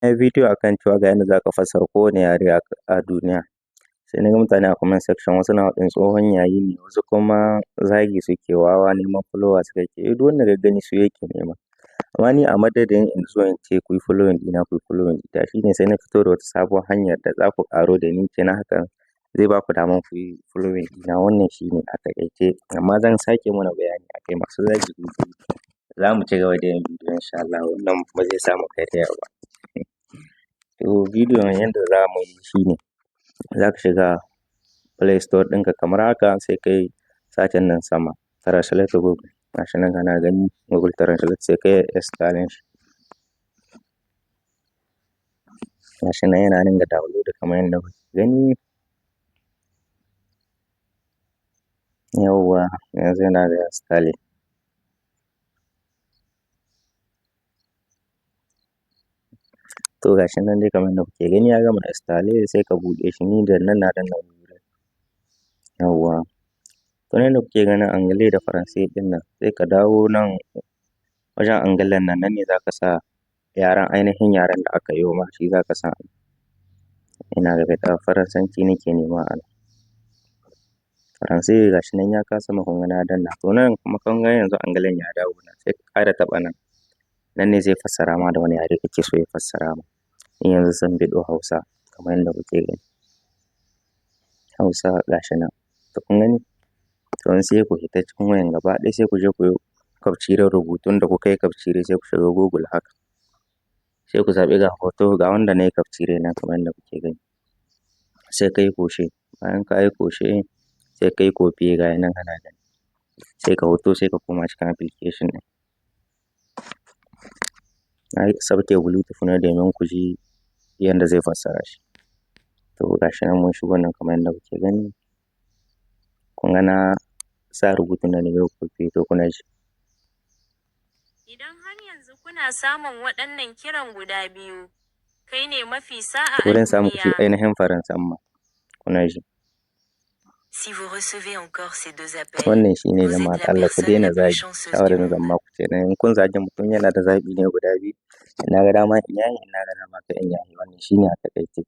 Na yi bidiyo a kan cewa ga yanda za ka fassara kowane yare a duniya. Sai na ga mutane a comment section, wasu na faɗin tsohon yayi ne, wasu kuma zagi suke, wawa neman followers kake. Eh, duk wanda ka gani su yake nema. Amma ni a madadin in zo in ce ku yi following ɗina, ku yi following ɗina, shi ne sai na fito da wata sabuwar hanyar da za ku ƙaru da ni. Kenan hakan zai ba ku damar ku yi following ɗina. Wannan shi ne a taƙaice, amma zan sake mana bayani a kai. Masu zagi, za mu ci gaba da yin bidiyo insha Allahu, wannan ba zai sa mu karya ba. To, bidiyon yanda za mu yi shi ne, za ka shiga Play Store ɗinka kamar haka, sai ka yi searching nan sama, Translate Google. Ga shi nan kana gani, Google Translate, sai ka yi installing shi. Ga shi nan yana nan ga download kamar yadda kuke gani. Yawwa, yanzu yana da installing. To, ga shi nan dai kamar yadda kuke gani, ya gama installing, sai ka buɗe shi. Ni da nan na danna wurin. Yawwa. To, yanda kuke ganin Anglais da Faransai ɗin nan, sai ka dawo nan wajen Anglais nan, nan ne za ka sa yaren, ainihin yaren da aka yo ma, shi za ka sa. Ina ga Faransanci nake nema a nan. Faransai, ga shi nan ya kawo sama, kun ga na danna. To, nan kuma kun ga yanzu Anglais ya dawo nan, sai ka ƙara taɓa nan. Nan ne zai fassara ma da wane yare kake so ya fassara ma. Ni yanzu zan biɗo Hausa kamar yadda kuke gani. Hausa, ga shi nan. To, kun gani? To, yanzu sai ku fita cikin wayan gaba ɗaya, sai ku je ku yi capturing rubutun da kuka yi capturing, sai ku shiga Google haka. Sai ku zaɓi ga hoto, ga wanda na yi capturing nan kamar yadda kuke gani. Sai ka yi cocher. Bayan ka yi cocher, sai ka yi copier, ga nan kana gani. Sai ka fito, sai ka koma cikin application ɗin. Na sauke Bluetooth ne domin ku ji yanda zai fassara shi. To, ga shi nan mun shigo nan kamar yadda kuke gani. Kun ga na sa rubutun da na yi copier, to kuna ji. Idan har yanzu kuna samun waɗannan kiran guda biyu, kai ne mafi sa'a a Wurin sa muku shi duniya. ainihin Faransan ma. Kuna ji. Si vous recevez encore ces deux appels, Wannan shi ne vous jama'a, êtes la da Allah ku personne daina la plus zagi. chanceuse du Shawarar da zan monde. baku kenan. In kun zagi mutum, yana da zaɓi ne guda biyu. In na ga dama in yaye, in na ga dama kar in yaye. Wannan shi ne a taƙaice.